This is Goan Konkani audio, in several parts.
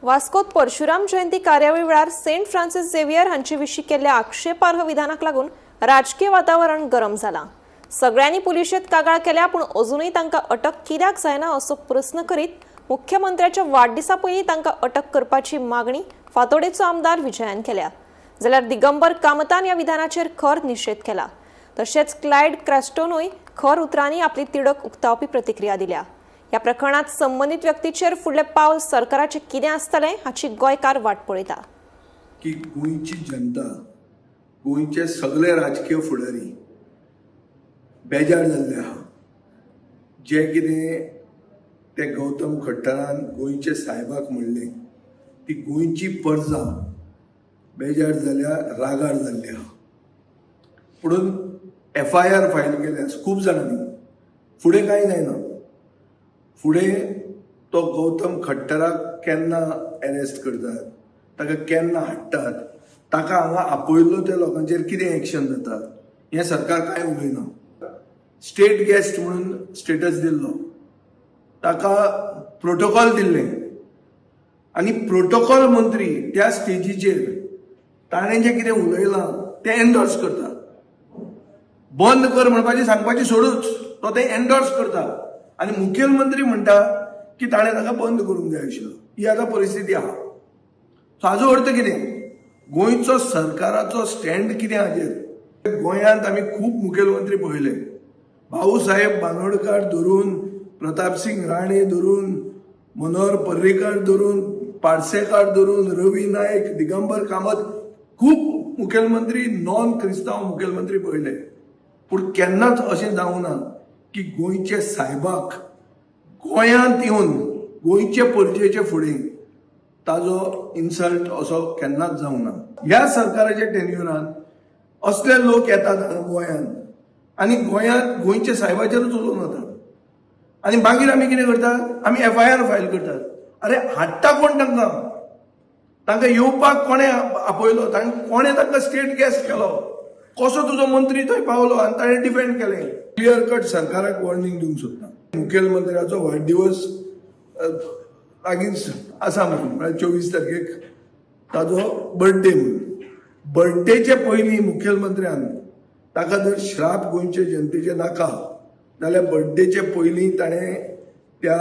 वास्कोत परशुराम जयंती कार्यावळी वेळार सेंट फ्रान्सिस झेवियर हांचे विशीं केल्ल्या आक्षेपार्ह विधानाक लागून राजकीय वातावरण गरम जालां. सगळ्यांनी पुलिशेंत कागाळ केल्या, पूण अजुनूय तांकां अटक कित्याक जायना असो प्रस्न करीत मुख्यमंत्र्याच्या वाडदिसा पयलीं तांकां अटक करपाची मागणी फातोडेचो आमदार विजयान केल्या. जाल्यार दिगंबर कामतान ह्या विधानाचेर खर निशेध केला. तशेंच क्लायड क्रॅस्टोनूय खर उतरांनी आपली तिडक उक्तावपी प्रतिक्रिया दिल्या. ह्या प्रकरणात संबंदीत व्यक्तीचेर फुडलें पावल सरकाराचें कितें आसतलें हाची गोंयकार वाट पळयता. की गोंयची जनता, गोंयचे सगळे राजकीय फुडारी बेजार जाल्ले आहा. जे कितें ते गौतम खट्टरान गोंयचे सायबाक म्हणलें, ती गोंयची परजा बेजार जाल्या, रागार जाल्ली आहा. पुणून एफआयआर फायल केल्या खूब जाणांनी, फुडें कांय जायना. फुडें तो गौतम खट्टराक केन्ना अरेस्ट करतात, ताका केन्ना हाडटात, ताका हांगा आपयल्लो त्या लोकांचेर कितें एक्शन जाता, हें सरकार कांय उलयना. स्टेट गेस्ट म्हणून स्टेटस दिल्लो, ताका प्रोटोकॉल दिल्लें आनी प्रोटोकॉल मंत्री त्या स्टेजीचेर ताणें जें कितें उलयलां तें एन्डोर्स करता. बंद कर म्हणपाचें सांगपाचें सोडूच, तो तें एन्डोर्स करता आनी मुखेलमंत्री म्हणटा की ताणें ताका बंद करूंक जाय आशिल्लो. ही आतां परिस्थिती आहा. सो हाजो अर्थ कितें? गोंयचो सरकाराचो स्टँड कितें हाजेर? गोंयांत आमी खूब मुखेलमंत्री पळयले, भाऊसाहेब बांदोडकार धरून, प्रतापसिंग राणे धरून, मनोहर पर्रीकार धरून, पार्सेकार धरून, रवी नायक, दिगंबर कामत, खूब मुखेलमंत्री, नॉन क्रिस्तांव मुखेलमंत्री पळयले, पूण केन्नाच अशें जावंक ना की गोंयचे सायबाक गोंयांत येवन गोंयचे परजेचे फुडें ताजो इन्सल्ट असो केन्नाच जावंक ना. ह्या सरकाराच्या टेन्युरान असले लोक येतात हांगा गोंयांत आनी गोंयांत गोंयच्या सायबाचेरूच उलोवन वतात आनी मागीर आमी कितें करतात? आमी एफआयआर फायल करतात. अरे, हाडटा कोण तांकां? तांकां येवपाक कोणें आपयलो? तांकां कोणें तांकां स्टेट गेस्ट केलो? कसो तुजो मंत्री थंय पावलो आनी ताणें डिफेंड केलें? क्लियर कट सरकाराक वॉर्निंग दिवंक सोदता. मुखेलमंत्र्याचो वाडदिवस लागींच आसा म्हणून, म्हळ्यार 24 तारखेक ताजो बर्थडे म्हणून, बर्थडेचे पयलीं मुखेलमंत्र्यान ताका जर श्राप गोंयचे जनतेचे नाका जाल्यार बर्थडेचे पयलीं ताणें त्या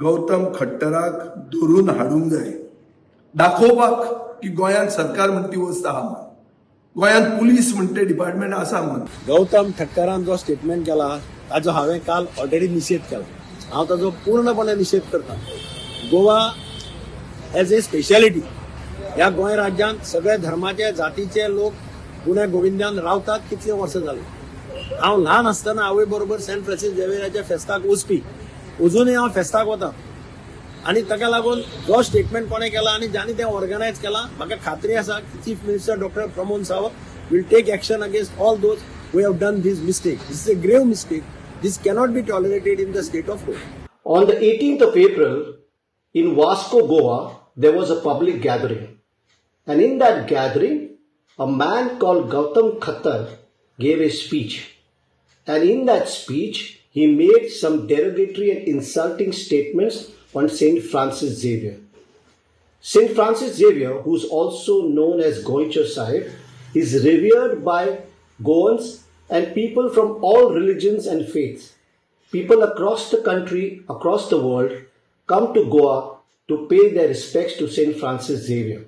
गौतम खट्टराक धरून हाडूंक जाय, दाखोवपाक की गोंयांत सरकार म्हणटा ती वस्त आहा म्हणून, गोंयांत पुलीस म्हणटे डिपार्टमेंट आसा म्हणून. गौतम ठक्करान जो स्टेटमेंट केला ताजो हांवें काल ऑलरेडी निशेध केला. हांव ताजो पूर्णपणे निशेध करता. गोवा एज ए स्पेशालिटी, ह्या गोंय राज्यांत सगळे धर्माचे, जातीचे लोक गुण्या गोविंद्यान रावतात. कितले वर्सां जाली, हांव ल्हान आसतना आवय बरोबर सेंट फ्रांसीस झेवियराच्या फेस्ताक वचपी. अजुनूय हांव फेस्ताक वता आनी ताका लागून जो स्टेटमेंट कोणें केला आनी ज्यांनी तें ऑर्गनायज केलां, म्हाका खात्री आसा की chief minister doctor Pramod Sawant will take action against all those who have done this mistake. This is a grave mistake. This cannot be tolerated in the state of Goa. On the 18th of April, in Vasco, Goa, there was a public gathering. And in that gathering, a man called Gautam Khattar gave a speech. And in that speech, he made some derogatory and insulting statements on St. Francis Xavier. St. Francis Xavier, who is also known as Goencho Sahib, is revered by Goans and people from all religions and faiths. People across the country, across the world, come to Goa to pay their respects to St. Francis Xavier.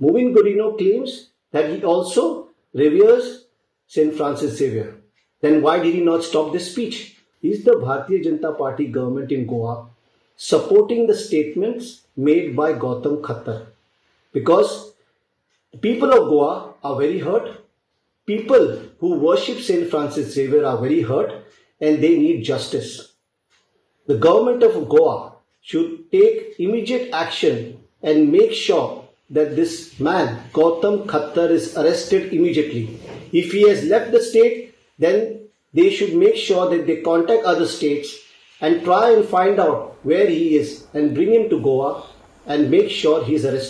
Mauvin Godinho claims that he also reveres St. Francis Xavier. Then why did he not stop this speech? Is the Bharatiya Janata Party government in Goa supporting the statements made by Gautam Khattar? Because the people of Goa are very hurt. People who worship St. Francis Xavier are very hurt and they need justice. The government of Goa should take immediate action and make sure that this man, Gautam Khattar, is arrested immediately. If he has left the state, then they should make sure that they contact other states and try and find out where he is and bring him to Goa and make sure he is arrested.